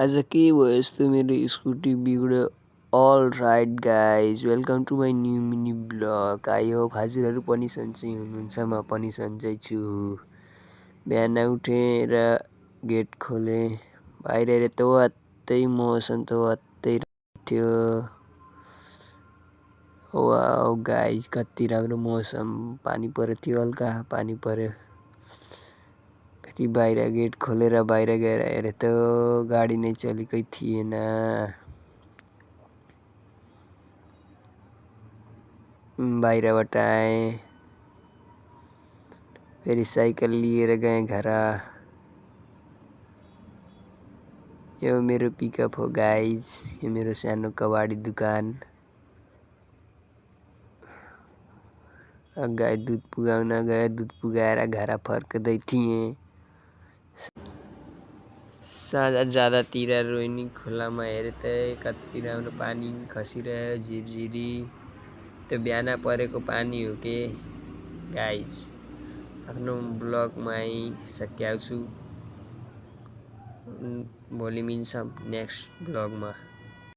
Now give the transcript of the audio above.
आज के भयो यस्तो मेरो स्कुटी बिग्ड्यो। All right guys, welcome to my new mini blog. I hope हजुरहरू पनि सन्चै हुनुहुन्छ, म पनि सन्चै छु। बिहान उठेर गेट खोलेँ, बाहिर हेरेँ त वात्तै मौसम त वात्तै थियो। वाउ गाइज, कति राम्रो मौसम। पानी परेको थियो, हल्का पानी पऱ्यो। फेरि बाहिर गेट खोलेर बाहिर गएर हेरेँ त गाडी नै चलेकै थिएन। बाहिरबाट आएँ, फेरि साइकल लिएर गएँ घर। यो मेरो पिकअप हो गाइज, यो मेरो सानो कबाडी दुकान। गाई दुध पुगाउन गए, दुध पुगाएर घर फर्कदै थिएँ। साँझ जाँदातिर रोहिणी खोलामा हेरेँ त कति राम्रो पानी खसिरह्यो झिरझिरी। त्यो बिहान परेको पानी हो के गाइज। आफ्नो ब्लगमा सकिहाल्छु। भोलि मिल्छ नेक्स्ट ब्लगमा।